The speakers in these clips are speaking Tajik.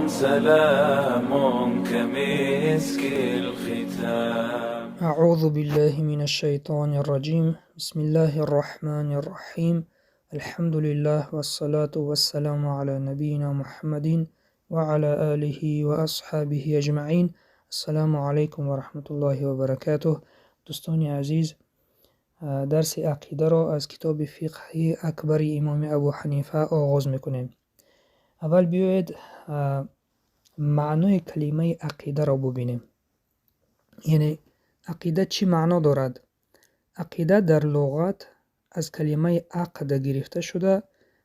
سلام كمسك الختام. أعوذ بالله من الشيطان الرجيم. بسم الله الرحمن الرحيم. الحمد لله والصلاة والسلام على نبينا محمد وعلى آله وأصحابه أجمعين. السلام عليكم ورحمة الله وبركاته. Дӯстони азиз, дарси ақидаро аз китоби Фиқҳи Акбари имоми Абу Ҳанифа оғоз мекунем. Аввал биёед, маънои калимаи ақидаро бубинем. Яъне ақида чӣ маъно дорад? Ақида дар луғат аз калимаи ақд гирифта шуда,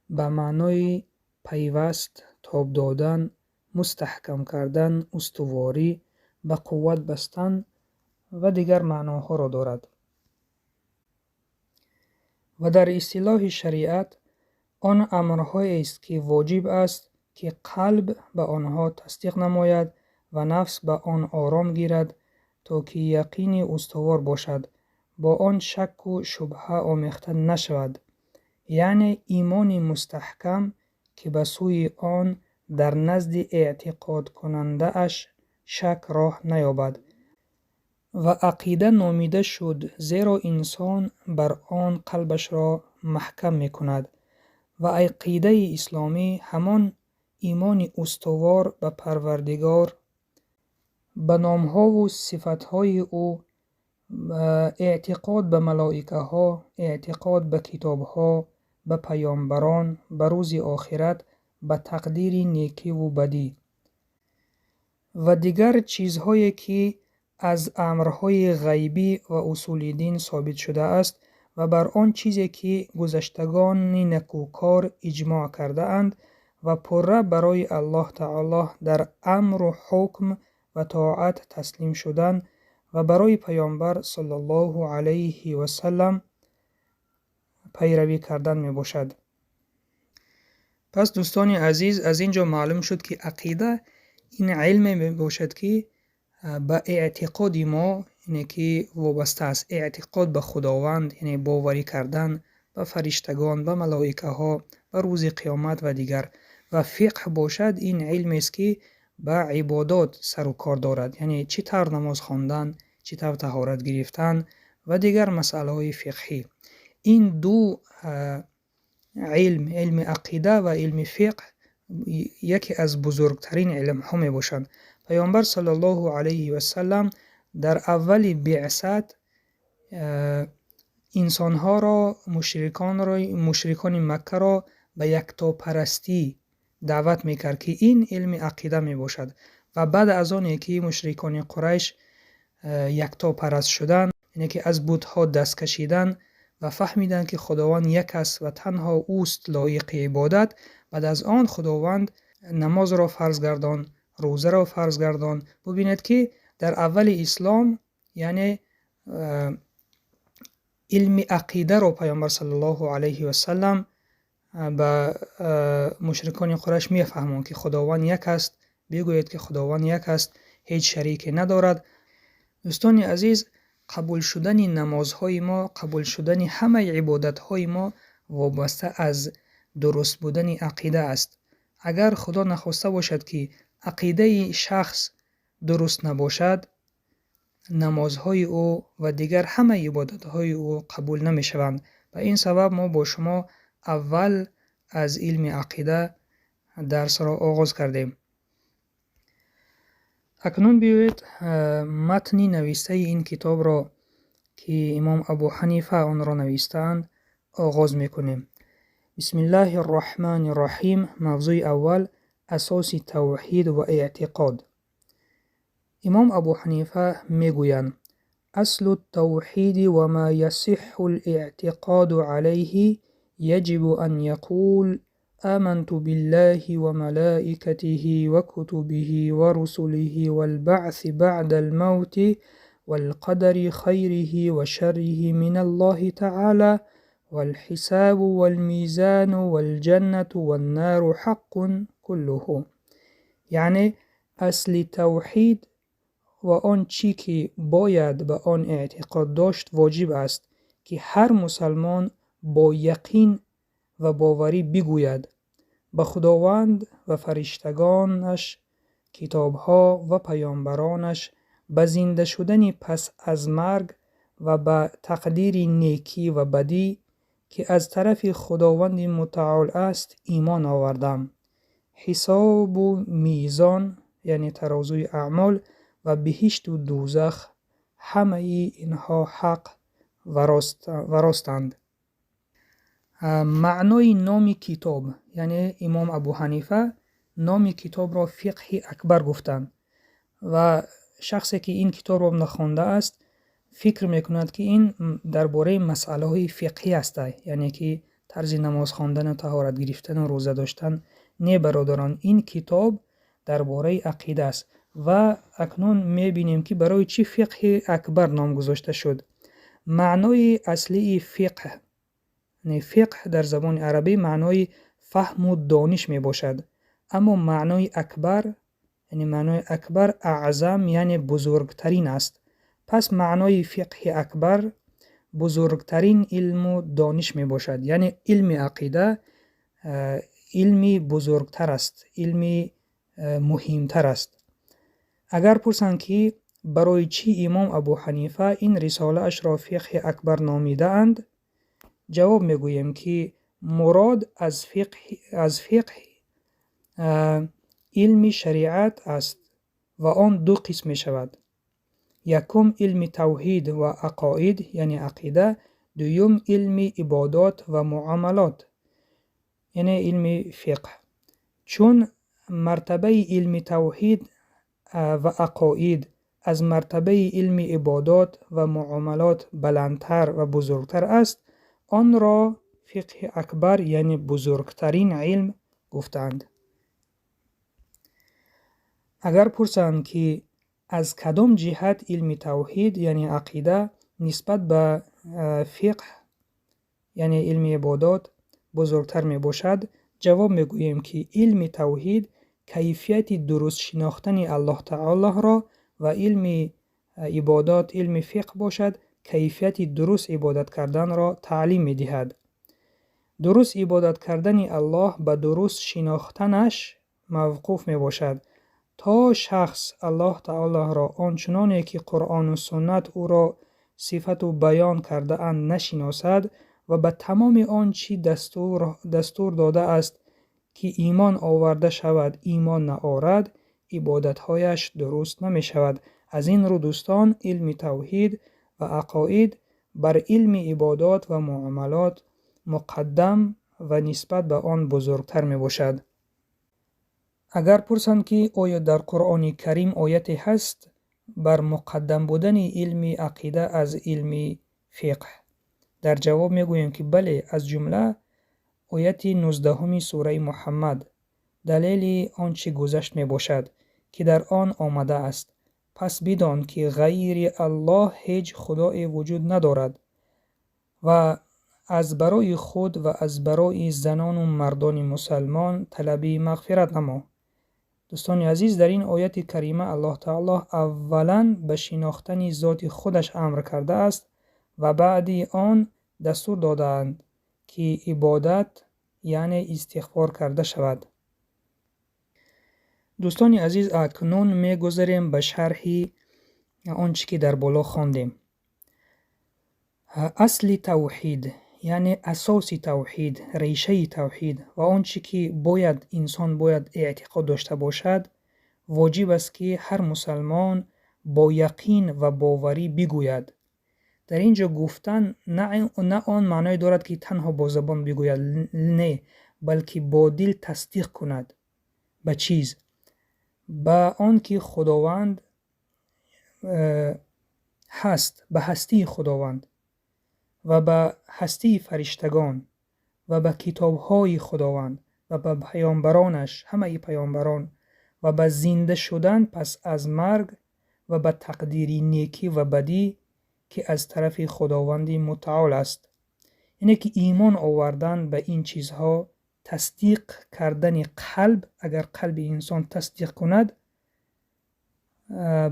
ба маънои пайваст, тоб додан, мустаҳкам кардан, устуворӣ, ба қувват бастан ва дигар маъноҳоро дорад. Ва дар истилоҳи шариат он амрҳоест, ки воҷиб аст, ки қалб ба онҳо тасдиқ намояд ва нафс ба он ором гирад, то ки яқини устувор бошад, бо он шакку шубҳа омехта нашавад. Яъне имони мустаҳкам, ки ба сӯи он дар назди эътиқодкунандааш шак роҳ наёбад. Ва ақида номида шуд, зеро инсон бар он қалбашро маҳкам мекунад. Ва ақидаи исломӣ ҳамон имони устувор ба Парвардигор, ба номҳову сифатҳои ӯ, эътиқод ба малоикаҳо, эътиқод ба китобҳо, ба паёмбарон, ба рӯзи охират, ба тақдири некиву бадӣ ва дигар чизҳое, ки аз амрҳои ғайбӣ ва усули дин собит шудааст ва бар он чизе, ки гузаштагони некӯкор иҷмоъ кардаанд ва пурра барои Аллоҳ Таоло дар амру ҳукм ва тоат таслим шудан ва барои паёмбар саллаллоҳу алайҳи васаллам пайравӣ кардан мебошад. Пас, дӯстони азиз, аз ин ҷо маълум шуд, ки ақида ин илме мебошад, ки ба эътиқоди мо, яъне ки вобаста аст. Эътиқод ба Худованд, яъне боварӣ кардан ба фариштагон, ба малоикаҳо, ба рӯзи қиёмат ва дигар. Ва фиқҳ бошад, ин илмест, ки ба ибодот сару кор дорад, яъне чӣ тавр намоз хондан, чӣ тавр таҳорат гирифтан ва дигар масъалаҳои фиқҳӣ. Ин ду илм, илми ақида ва илми фиқҳ, яке аз бузургтарин илмҳо мебошанд. Паёмбар саллаллоҳу алайҳи васаллам дар аввали биъсат инсонҳоро, мушриконро, мушрикони Маккаро ба яктопарастӣ даъват мекард, ки ин илми ақида мебошад. Ва баъд аз оне ки мушрикони Қурайш яктопараст шуданд, яъне ки аз бутҳо даст кашиданд ва фаҳмиданд, ки Худованд як аст ва танҳо ӯст лоиқи ибодат, баъд аз он Худованд намозро фарз гардон, рӯзаро фарз гардон. Бубинед, ки дар аввали ислом, яъне илми ақидаро паёмбар саллаллоҳу алайҳи васаллам ба мушрикони Қурайш мефаҳмонд, ки Худованд як аст, бигӯед, ки Худованд як аст, ҳеҷ шарике надорад. Дӯстони азиз, қабул шудани намозҳои мо, қабул шудани ҳамаи ибодатҳои мо вобаста аз дуруст будани ақида аст. Агар Худо нахоста бошад, ки ақидаи шахс дуруст набошад, намозҳои ӯ ва дигар ҳамаи ибодатҳои ӯ қабул намешаванд. Ба ин сабаб мо бо шумо аввал аз илми ақида дарсро оғоз кардем. Акнун биёед, матни навистаи ин китобро, ки имом Абу Ҳанифа онро навистаанд, оғоз мекунем. Бисмиллаҳи рраҳмани рраҳим. Мавзӯи аввал: асоси тавҳид ва эътиқод. Имом Абу Ҳанифа мегӯянд: أصل التوحيد وما يصح الاعتقاد عليه يجب أن يقول: آمنت بالله وملائكته وكتبه ورسله والبعث بعد الموت والقدر خيره وشره من الله تعالى والحساب والميزان والجنة والنار حق كله. Яъне асли тавҳид ва он чӣ ки бояд ба он эътиқод дошт, воҷиб аст, ки ҳар мусалмон бо яқин ва боварӣ бигӯяд: ба Худованд ва фариштагонаш. Китобҳо ва паёмбаронаш, ба зинда шудани пас аз марг ва ба тақдири некӣ ва бадӣ, ки аз тарафи Худованди Мутаол аст, имон овардам. Ҳисобу мизон, яъне тарозуи аъмол, ва биҳишту дӯзах, ҳамаи инҳо ҳақ ва ростанд. Маънои номи китоб, яъне имом Абу Ҳанифа номи китобро Фиқҳи Акбар гуфтанд ва шахсе ки ин китобро нахондааст, фикр мекунад, ки ин дар бораи масъалаҳои фиқҳӣ аст, яъне ки тарзи намоз хондану таҳорат гирифтану рӯза доштан. Не, бародарон, ин китоб дар бораи ақида аст ва акнун мебинем, ки барои чӣ Фиқҳи Акбар ном гузошта шуд. Маънои аслии фиқҳ, фиқҳ дар забони арабӣ маънои фаҳму дониш мебошад, аммо маънои акбар, яъне маънои акбар аъзам, яъне бузургтарин аст. Пас маънои Фиқҳи Акбар бузургтарин илму дониш мебошад, яъне илми ақида илми бузургтар аст, илми муҳимтар аст. Агар пурсанд, ки барои чӣ имом Абу Ҳанифа ин рисолаашро Фиқҳи Акбар номидаанд, ҷавоб мегӯем, ки мурод аз фиқҳ илми шариат аст ва он ду қисм мешавад. Якум, илми тавҳид ва ақоид, яъне ақида, дуюм, илми ибодот ва муомалот, яъне илми фиқҳ. Чун мартабаи илми тавҳид ва ақоид аз мартабаи илми ибодот ва муомалот баландтар ва бузургтар аст, онро Фиқҳи Акбар, яъне бузургтарин илм гуфтаанд. Агар пурсанд, ки аз кадом ҷиҳат илми тавҳид, яъне ақида, нисбат ба фиқҳ, яъне илми ибодот, бузургтар мебошад, ҷавоб мегӯем, ки илми тавҳид кайфияти дуруст шинохтани Аллоҳ Таолоро ва илми ибодот, илми фиқҳ бошад, кайфияти дуруст ибодат карданро таълим медиҳад. Дуруст ибодат кардани Аллоҳ ба дуруст шинохтанаш мавқуф мебошад. То шахс Аллоҳ Таолоро он чуноне ки Қуръону суннат ӯро сифату баён кардаанд нашиносад ва ба тамоми он чӣ дастур додааст, ки имон оварда шавад, имон наорад, ибодатҳояш дуруст намешавад. Аз ин рӯ, дӯстон, илми тавҳид ва ақоид бар илми ибодот ва муомалот муқаддам ва нисбат ба он бузургтар мебошад. Агар пурсанд, ки оё дар Қуръони Карим ояте ҳаст бар муқаддам будани илми ақида аз илми фиқҳ, дар ҷавоб мегӯем, ки бале, аз ҷумла ояти 19-уми сураи Муҳаммад далели он чӣ гузашт мебошад, ки дар он омадааст: пас бидон, ки ғайри Аллоҳ ҳеҷ худое вуҷуд надорад ва аз барои худ ва аз барои занону мардони мусалмон талаби мағфират намо. Дӯстони азиз, дар ин ояти карима Аллоҳ Таоло аввалан ба шинохтани зоти худаш амр кардааст ва баъди он дастур додаанд, ки ибодат, яъне истиғфор карда шавад. Дӯстони азиз, акнун мегузарем ба шарҳи он чӣ ки дар боло хондем. Асли тавҳид, яъне асоси тавҳид, решаи тавҳид ва он чӣ ки бояд инсон бояд эътиқод дошта бошад, воҷиб аст, ки ҳар мусалмон бо яқин ва боварӣ бигӯяд. Дар ин ҷо гуфтан на он маъное дорад, ки танҳо бо забон бигӯяд, не, балки бо дил тасдиқ кунад. Ба чиз? Ба он ки Худованд ҳаст, ба ҳастии Худованд ва ба ҳастии фариштагон ва ба китобҳои Худованд ва ба паёмбаронаш, ҳамаи паёмбарон, ва ба зинда шудан пас аз марг ва ба тақдири некӣ ва бадӣ, ки аз тарафи Худованди Мутаол аст. Яъне ки имон овардан ба ин чизҳо, тасдиқ кардани қалб, агар қалби инсон тасдиқ кунад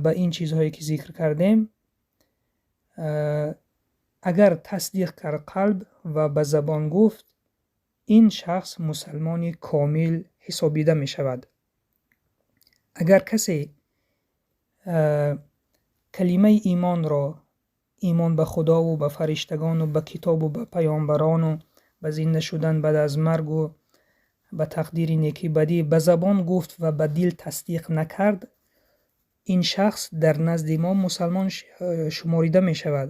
ба ин чизҳое ки зикр кардем, агар тасдиқ кард қалб ва ба забон гуфт, ин шахс мусалмони комил ҳисобида мешавад. Агар касе калимаи имонро, имон ба Худову ба фариштагону ба китобу ба паёмбарону ба зинда шудан баъд аз маргу ба тақдири некӣ бадӣ ба забон гуфт ва ба дил тасдиқ накард, ин шахс дар назди мо мусалмон шуморида мешавад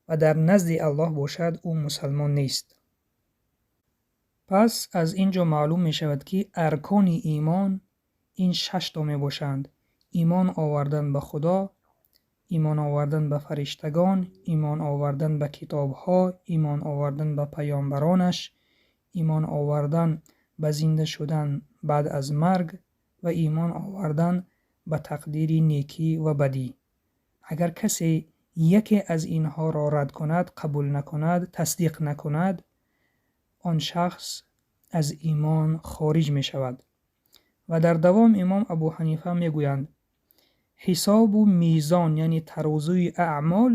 ва дар назди Аллоҳ бошад, ӯ мусалмон нест. Пас аз ин ҷо маълум мешавад, ки аркони имон ин шаш то мебошанд: имон овардан ба Худо, имон овардан ба фариштагон, имон овардан ба китобҳо, имон овардан ба паёмбаронаш, имон овардан ба зинда шудан баъд аз марг ва имон овардан ба тақдири некӣ ва бадӣ. Агар касе яке аз инҳоро рад кунад, қабул накунад, тасдиқ накунад, он шахс аз имон хориҷ мешавад. Ва дар давом имом Абу Ҳанифа мегӯянд: ҳисобу мизон, яъне тарозуи аъмол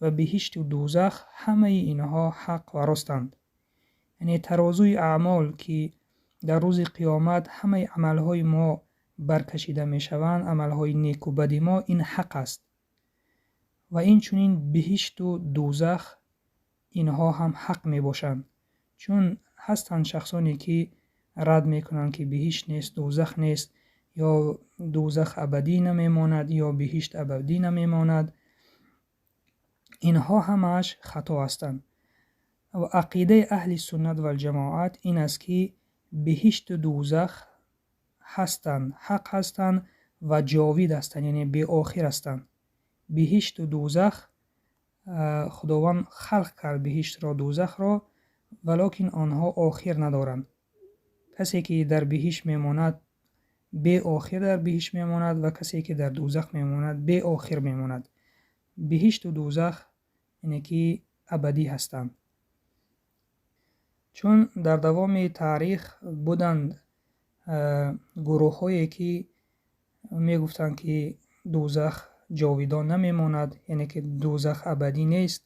ва биҳишту дӯзах, ҳамаи инҳо ҳақ ва ростанд. Яъне тарозуи аъмол, ки дар рӯзи қиёмат ҳамаи амалҳои мо баркашида мешаванд, амалҳои неку бади мо, ин ҳақ аст. Ва инчунин биҳишту дӯзах, инҳо ҳам ҳақ мебошанд. Чун ҳастанд шахсоне, ки рад мекунанд, ки биҳишт нест, дӯзах нест, ё дӯзах абадӣ намемонад, ё биҳишт абадӣ намемонад. Инҳо ҳамааш хато ҳастанд. Ва ақидаи аҳли суннат валҷамоат ин аст, ки биҳишту дӯзах ҳастанд, ҳақ ҳастанд ва ҷовид ҳастанд, яъне беохир ҳастанд. Биҳишту дӯзах Худованд халқ кард биҳиштро, дӯзахро, валокин онҳо охир надоранд. Касе ки дар биҳишт мемонад, беохир дар биҳишт мемонад ва касе ки дар дӯзах мемонад, беохир мемонад. Биҳишту дӯзах яъне ки абадӣ ҳастанд. Чун дар давоми таърих буданд гурӯҳҳое, ки мегуфтанд, ки дӯзах ҷовидон намемонад, яъне ки дӯзах абадӣ нест,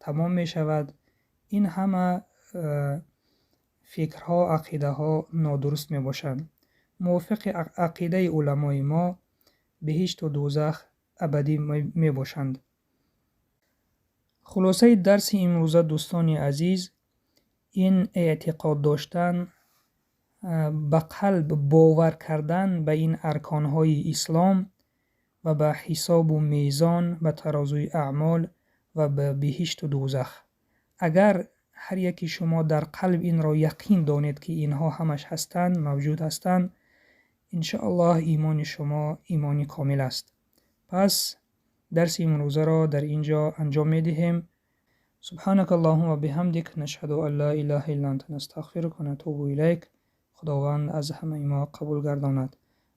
тамом мешавад. Ин ҳама фикрҳо, ақидаҳо нодуруст мебошанд. Мувофиқи ақидаи уламои мо биҳишту дӯзах абадӣ мебошанд. Хулосаи дарси имрӯза, дӯстони азиз, ин эътиқод доштан, ба қалб бовар кардан ба ин арконҳои ислом ва ба ҳисобу мезон, ба тарозуи аъмол ва ба биҳишту дӯзах. Агар ҳар яки шумо дар қалб инро яқин донед, ки инҳо ҳамаш ҳастанд, мавҷуд ҳастанд, иншоаллоҳ имони шумо имони комил аст. Пас дарси имрӯзаро дар ин ҷо анҷом медиҳем. سبحانك اللهم وبحمدك نشهد أن لا إله إلا أنت نستغفرك ونتوب إليك. خداوند از همه ما قبول گرداند.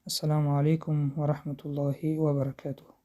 السلام علیکم و رحمت الله و برکاته.